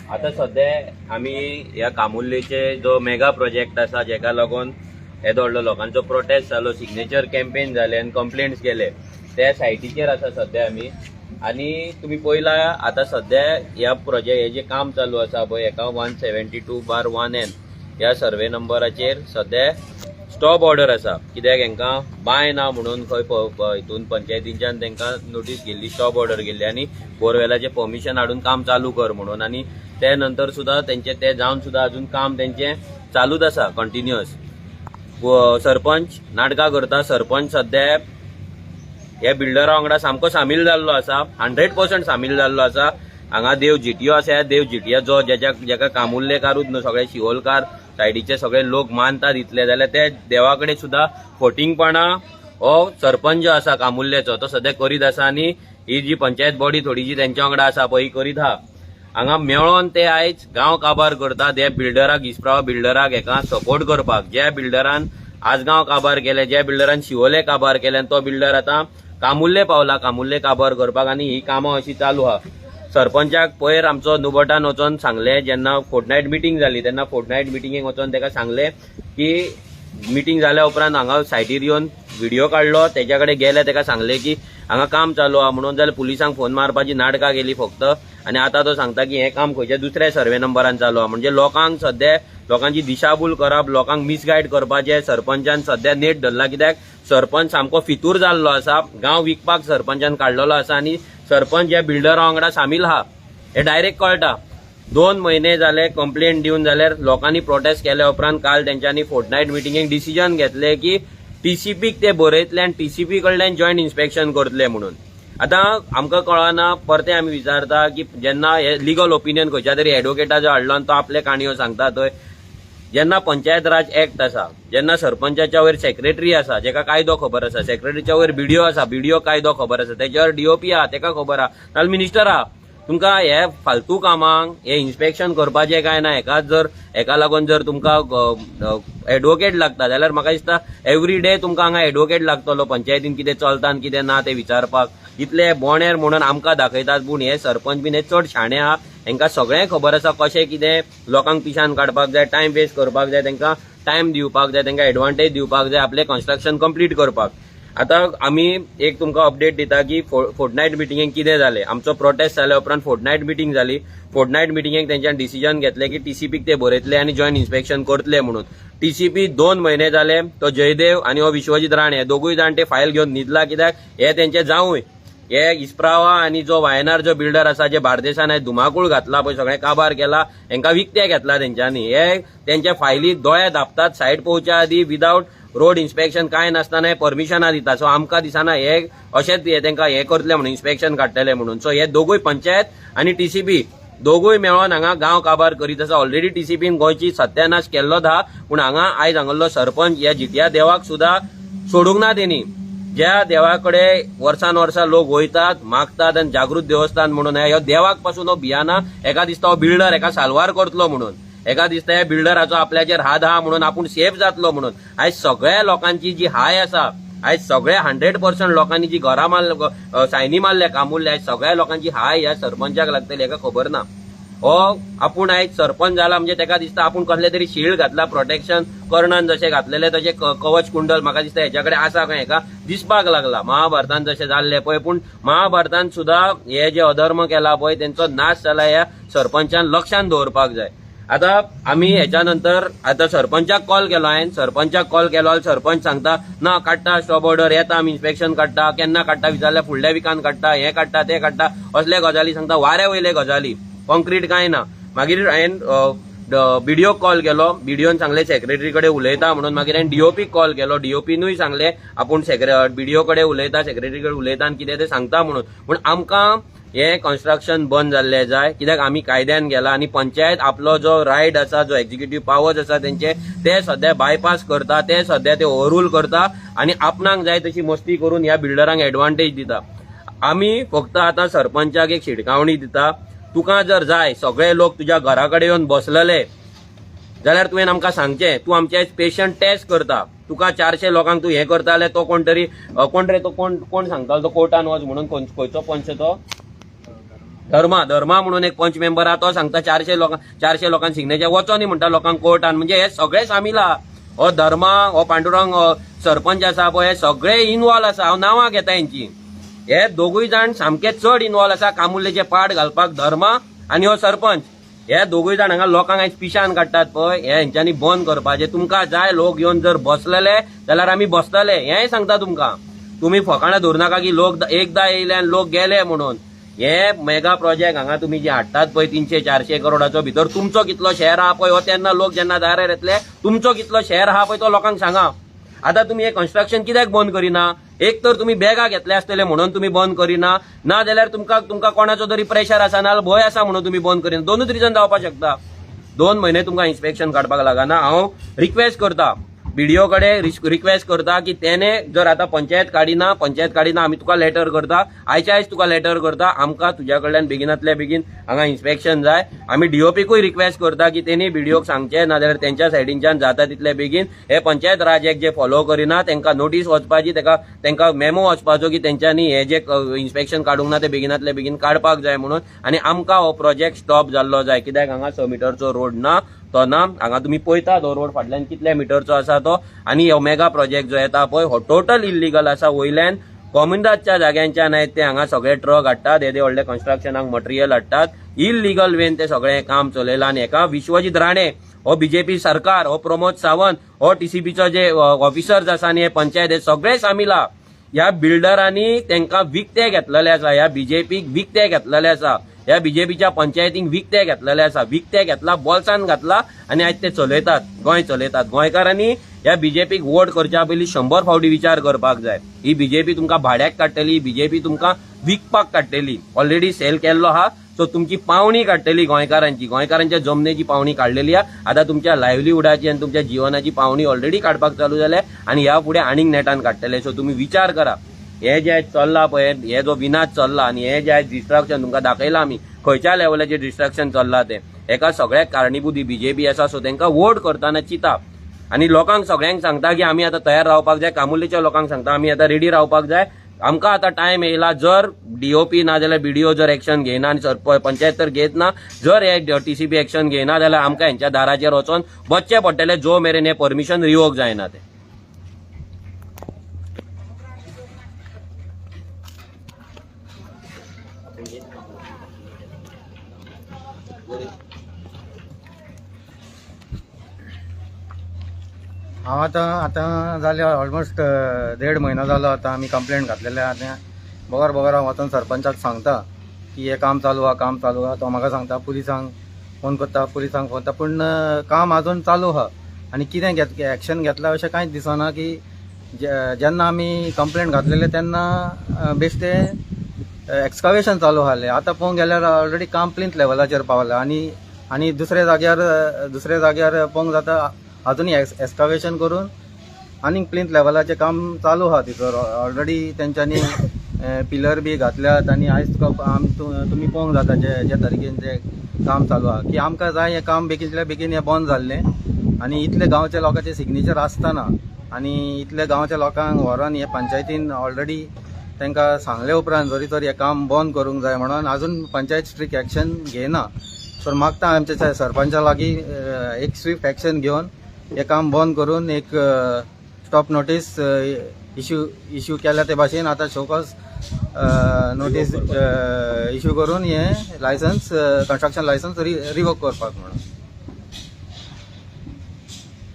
आता सध्या आमी ह्या कामुर्लेचे जो मेगा प्रोजेक्ट आसा जेका लागून येदो व्हडलो लोकांचो प्रोटेस्ट जालो, सिग्नेचर कॅम्पेन जाले आनी कंप्लेंट्स गेले त्या सायटीचेर आसा सध्या आमी. आनी तुमी पळयला आतां सध्या ह्या प्रोजेक्ट हे जे काम चालू आसा पळय हेका 172/1N ह्या सर्वे नंबराचेर सध्या स्टॉप ऑर्डर आसा. कित्याक हेंकां बांय ना म्हणून खंय हितून पंचायतींच्यान तेंकां नोटीस गेल्ली, स्टॉप ऑर्डर गेल्ली आनी बोरवेलाचें परमिशन हाडून काम चालू कर म्हणून. आनी ते नंतर सुद्दां तेंचे ते जावन सुद्दां अजून काम तेंचें चालूच आसा कंटिन्युअस. सरपंच नाटकां करता. सरपंच सध्या ह्या बिल्डरा वांगडा सामको सामील जाल्लो आसा, 100% सामील जाल्लो आसा. हांगा देव जीटीओ आसा, ह्या देव जीटीओ जो जेका कामुर्लेकारूच न्हू सगळे शिवोलकार सायडीचे सगळे लोक मानतात इतले जाल्यार ते देवा कडेन सुद्दां फटींगपणां हो सरपंच जो आसा कामुर्लेचो तो सद्या करीत आसा. आनी ही जी पंचायत बॉडी थोडी जी तेंच्या वांगडा आसा पळय ही करीत आहा. हांगा मेळोन ते आयज गांव काबार करतात. ह्या बिल्डराक, इसप्राव बिल्डराक हेका सपोर्ट करपाक. ज्या बिल्डरान आजगांव काबार केले, ज्या बिल्डरान शिवोले काबार केले, तो बिल्डर आतां कामुर्ले पावला, कामुर्ले काबार करपाक. आनी ही कामां अशी चालू आहा. सरपंचाक पयर आमचो नुबटान वचोन सांगले, जेन्ना फोर्टनायट मिटींग जाली तेन्ना फोर्टनायट मिटिंगेक वचोन तेका सांगले की मिटींग जाल्या उपरांत हांगा सायटीर येवन व्हिडिओ काडलो, तेच्या कडेन गेले, तेका सांगले की हांगा काम चालू आहा म्हणून. जाल्यार पुलिसांक फोन मारपाची नाटकां केली फक्त. आनी आतां तो सांगता की हें काम खंयच्या दुसऱ्या सर्वे नंबरान चालू आहा. म्हणजे लोकांक सद्या लोकांची दिशाभूल करप, लोकांक मिसगायड करपाचें सरपंचान सद्या नेट धरला. कित्याक सरपंच सामको फितूर जाल्लो आसा, गांव विकपाक सरपंचान काडलेलो आसा आनी सरपंच ह्या बिल्डरा वांगडा सामील आहा हें डायरेक्ट कळटा. 2 म्हयने जाले कंप्लेंट दिवन जाल्यार लोकांनी प्रोटेस्ट केल्या उपरांत काल तेंच्यांनी फोर्टनायट मिटिंगेक डिसिजन घेतले की टीसीपीक ते बरयतले आनी टीसीपी कडल्यान जॉयंट इन्स्पेक्शन करतले म्हणून. आतां आमकां कळना, परते आमी विचारता की जेन्ना हे लिगल ओपिनियन खंयच्या तरी एडवोकेटाचो हाडलो आनी तो आपले काणयो सांगता थंय, जेन्ना पंचायत राज एक्ट आसा, जेन्ना सरपंचाच्या वयर सेक्रेटरी आसा जेका कायदो खबर आसा, सेक्रेटरीच्या वयर बीडीओ आसा, बीडीओ कायदो खबर आसा, तेच्यावर डीओपी आहा तेका खबर आहा, नाल्यार मिनिस्टर आहा, तुमकां हे फालतू कामांक हे इन्स्पेक्शन करपाचें काय ना. हेका जर हेका लागून जर तुमकां एडवोकेट लागता जाल्यार म्हाका दिसता एवरी डे तुमकां हांगा एडवोकेट लागतलो पंचायतीन कितें चलता आनी कितें ना तें विचारपाक. इतले बोणेर म्हणून आमकां दाखयतात, पूण हे सरपंच बीन हे चड शाणे आहा, हेंकां सगळें खबर आसा कशें कितें लोकांक पिशान काडपाक जाय, टायम वेस्ट करपाक जाय, तेंकां टायम दिवपाक जाय, तेंकां एडवांटेज दिवपाक जाय आपलें कन्स्ट्रक्शन कंप्लीट करपाक. आतां आमी एक तुमकां अपडेट दिता की फोर्टनायट मिटिंगेक कितें जालें. आमचो प्रोटेस्ट जाल्या उपरांत फोर्टनायट मिटींग जाली. फोर्टनायट मिटिंगेक तेंच्यान डिसिजन घेतलें की टीसीपीक ते बरयतले आनी जॉयंट इन्स्पेक्शन करतले म्हणून. टीसीपी 2 म्हयने जाले तो जयदेव आनी हो विश्वजीत राणे हे दोगूय जाण ते फायल घेवन न्हिदला. कित्याक हे तेंचे जावूय हे इस्प्रावा आनी जो वायनार जो बिल्डर आसा, जे बार्देसान आयज धुमाकूळ घातला पळय, सगळें काबार केला, हेंकां विकते घेतला तेंच्यांनी. हे तेंच्या फायली दोळे धापतात सायट पळोवच्या आदी, विदावट रोड इन्स्पेक्शन कांय नासतना परमिशनां दिता. सो आमकां दिसना हे अशेंच हे तेंकां हे करतले म्हणून, इन्स्पेक्शन काडटले म्हणून. सो हे दोगूय पंचायत आनी टीसीपी दोगूय मेळोन हांगा गांव काबार करीत आसा. ऑलरेडी टीसीपीन गोंयची सत्यानाश केल्लो आहा, पूण हांगा आयज हांगल्लो सरपंच ह्या जितिया देवाक सुद्दां सोडूंक ना तेणी. ज्या देवा कडेन वर्सान वर्सां लोक वयतात, मागतात आनी जागृत देवस्थान म्हणून, ह्या देवाक पासून हो भियाना. एका दिसता हो बिल्डर एका साल्वार करतलो म्हणून, एका दिसता ह्या बिल्डराचो आपल्याचेर हात आहा म्हणून आपूण सेफ जातलो म्हणून. आयज सगळ्या लोकांची जी हाय आसा, आयज सगळ्या 100% लोकांनी जी घरां मारल्या, सायनी मारल्या कामुल्ले, आयज सगळ्या लोकांची हाय ह्या सरपंचाक लागतली हेका खबर ना. हो आपूण आयज सरपंच जाला म्हणजे तेका दिसता आपूण कसले तरी शिल्ड घातला, प्रोटेक्शन कर्णान जशें घातलेले तशें कवच कुंडल म्हाका दिसता हेच्या कडेन आसा काय हेका दिसपाक लागला. महाभारतान जशें जाल्लें पळय, पूण महाभारतान सुद्दां हे जे अधर्म केला पळय तेंचो नाश जाला ह्या सरपंचान लक्षान दवरपाक जाय. आता आमी हेच्या नंतर आता सरपंचाक कॉल केलो हांवें, सरपंचाक कॉल केलो, सरपंच सांगता ना काडटा स्टॉप ऑर्डर, येता आमी इन्स्पेक्शन काडटा, केन्ना काडटा विचारल्यार फुडल्या विकान काडटा, हें काडटा तें काडटा, असले गजाली सांगता, वाऱ्या वयले गजाली, कॉन्क्रीट कांय ना. मागीर हांवें बीडीओक कॉल केलो, बीडीओन सांगले सेक्रेटरी कडेन उलयता म्हणून. मागीर हांवें डीओपीक कॉल केलो, डीओपीनूय सांगले आपूण बीडीओ कडेन उलयता, सेक्रेटरी कडेन उलयता आनी कितें तें सांगता म्हणून. पूण आमकां हें कन्स्ट्रक्शन बंद जाल्लें जाय, कित्याक आमी कायद्यान गेला आनी पंचायत आपलो जो रायट आसा, जो एक्झिक्युटीव पावर्स आसा तेंचे, ते सद्या बायपास करता, ते सद्या ते ओवररूल करता आनी आपणाक जाय तशी मस्ती करून ह्या बिल्डरांक एडवांटेज दिता. आमी फक्त आतां सरपंचाक एक शिटकावणी दिता, तुका जर जाय सगळे लोक तुज्या घरा कडेन येवन बसलेले जाल्यार तुवें आमकां सांगचें, तूं आमचे पेशंट टेस्ट करता, तुका 400 लोकांक तूं हें करता जाल्यार तो कोण तरी कोण रे तो कोण कोण सांगतालो तो कोर्टान वच म्हणून, खंयचो पंच तो धर्मा धर्मा म्हणून एक पंच मेंबर आहा, तो सांगता 400 लोकांक सिग्नेचर वचो न्ही म्हणटा लोकांक कोर्टान. म्हणजे हे सगळे सामील आहा, हो धर्मा, हो पांडुरंग, हो सरपंच आसा पळय, हे सगळे इनवॉल्व आसा. हांव नांवां घेता हेंची, हे दोगूय जाण सामके चड इनवॉल्व आसा कामुल्लेचे पाड घालपाक, धर्मा आनी हो सरपंच. हे दोगूय जाण हांगा लोकांक आयज पिशान काडटात पळय, हे हेंच्यांनी बंद करपाचें. तुमकां जाय लोक येवन जर बसलेले जाल्यार आमी बसतले, हेंय सांगता तुमकां. तुमी फकाणां धरू नाका की लोक एकदां येयले आनी लोक गेले म्हणून. हे मेगा प्रोजेक्ट हांगा तुमी जे हाडटात पळय 300-400 करोडाचो भितर तुमचो कितलो शेअर आहा पळय, हो तेन्ना लोक जेन्ना दारार येतले तुमचो कितलो शेअर आहा पळय तो लोकांक सांगा. आतां तुमी हे कन्स्ट्रक्शन कित्याक बंद करिना? एक तर तुमी बॅगां घेतले आसतले म्हणून तुमी बंद करिना, ना जाल्यार तुमकां कोणाचो तरी प्रेशर आसा, ना भंय आसा म्हणून तुमी बंद करिना. दोनूच रिजन जावपाक शकता. 2 म्हयने तुमकां इन्स्पेक्शन काडपाक लागना. हांव रिक्वेस्ट करता बीडीओ कडेन, रिक्वेस्ट करता की तेणे जर आतां पंचायत काडिना, पंचायत काडिना आमी तुका लेटर करता, आयच्या आयज तुका लेटर करता, आमकां तुज्या कडल्यान बेगिनातल्या बेगीन हांगा इन्स्पेक्शन जाय. आमी डीओपीकूय रिक्वेस्ट करता की तेणी बीडीओक सांगचें, नाजाल्यार तेंच्या सायडीनच्यान जाता तितले बेगीन हे पंचायत राज एक्ट जे फॉलो करिना तेंकां नोटीस वचपाची, तेंकां मेमो वचपाचो की तेंच्यांनी हे जे इन्स्पेक्शन काडूंक ना ते बेगिनातले बेगीन काडपाक जाय म्हणून. आनी आमकां हो प्रोजेक्ट स्टॉप जाल्लो जाय, कित्याक हांगा 6 मिटरचो रोड ना, तो ना. हांगा तुमी पळयता तो रोड फाटल्यान कितल्या मिटरचो आसा तो. आनी हो मेगा प्रोजेक्ट जो येता पळय हो टोटल इल्लिगल आसा. वयल्यान कोमुनिदादच्या जाग्यांच्यान आयत ते हांगा सगळे ट्रक हाडटात, येदे व्हडले कन्स्ट्रक्शनाक मटेरियल हाडटात, इल्लिगल वेन ते सगळें काम चलयलां. आनी हेका विश्वजीत राणे, हो बीजेपी सरकार, हो प्रमोद सावंत, हो टीसीपीचो जे ऑफिसर्स आसा आनी हे पंचायत हे सगळे सामील आहा. ह्या बिल्डरांनी तेंकां विकते घेतलेले आसा, ह्या बीजेपीक विकते घेतलेले आसा, ह्या बीजेपीच्या पंचायतींक विकते घेतलेले आसा, विकते घेतला, बोल्सान घातला आनी आयज ते चलयतात, गोंय चलयतात. गोंयकारांनी ह्या बीजेपीक वोट करच्या पयलीं 100 फावटी विचार करपाक जाय. ही बीजेपी तुमकां भाड्याक काडटली, बीजेपी तुमकां विकपाक काडटली, ऑलरेडी सेल केल्लो आहा. सो तुमची पावणी काडटली गोंयकारांची, गोंयकारांच्या जमनीची पावणी काडलेली आहा. आतां तुमच्या लायवलीहुडाची आनी तुमच्या जिवनाची पावणी ऑलरेडी काडपाक चालू जाल्या आनी ह्या फुडें आनीक नेटान काडटले. सो तुमी विचार करा, हे जे आयज चल्ला पळय, हे जो विनाश चल्ला आनी हे जे आयज डिस्ट्रक्शन तुमकां दाखयलां आमी खंयच्या लेवलाचेर डिस्ट्रक्शन चल्ला तें, हेका सगळ्याक कारणीभूत ही बीजेपी आसा. सो तेंकां वोट करतना चिंता आनी लोकांक सगळ्यांक सांगता की आमी आतां तयार रावपाक जाय, कामुर्लेच्या लोकांक सांगता आमी आतां रेडी रावपाक जाय, आमकां आतां टायम येयला. जर डीओपी ना जाल्यार बीडीओ जर एक्शन घेयना आनी पंचायत तर घेत ना, जर हे टीसीपी एक्शन घेयना जाल्यार आमकां हेंच्या दाराचेर वचोन बसचें पडटलें जो मेरेन हें परमिशन रिवोक जायना तें. हांव आतां आतां जालें ऑलमोस्ट 1.5 म्हयनो जालो आतां आमी कंप्लेंट घातलेले आहा. बगर बगर हांव वचोन सरपंचाक सांगता की हें काम चालू आहा, काम चालू आहा. तो म्हाका सांगता पुलिसांक फोन करता, पुलिसांक फोन करता, पूण काम आजून चालू आहा आनी कितें घेत एक्शन घेतला अशें कांयच दिसना. की जेन्ना आमी कंप्लेंट घातलेले तेन्ना बेश्टे एक्सकावेशन चालू आहलें. आतां पळोवंक गेल्यार ऑलरेडी काम प्लिंथ लेवलाचेर पावलां आनी दुसऱ्या जाग्यार पळोवंक जाता, अजुनूय एक्सकावेशन करून आनीक प्लिंथ लेवलाचें काम चालू आहा. थंयसर ऑलरेडी तेंच्यांनी पिलर बी घातल्यात आनी आयज तुका तुमी पळोवंक जाता जे जे तरेन ते काम चालू आहा की आमकां जाय हें काम बेगीनच्या बेगीन हें बंद जाल्लें. आनी इतले गांवच्या लोकांचे सिग्नेचर आसतना आनी इतले गांवच्या लोकांक व्हरोन हे पंचायतीन ऑलरेडी तांकां सांगले उपरांत जरी तर हें काम बंद करूंक जाय म्हणून अजून पंचायत स्ट्रिक्ट एक्शन घेयना. तर मागता आमच्या सरपंचा लागीं एक स्विफ्ट एक्शन घेवन हें काम बंद करून एक स्टॉप नोटीस इश्यू केल्या. ते भाशेन आतां शोकॉज नोटीस इश्यू करून हें लायसन्स, कंस्ट्रक्शन लायसन्स रिवोक करपाक म्हणून.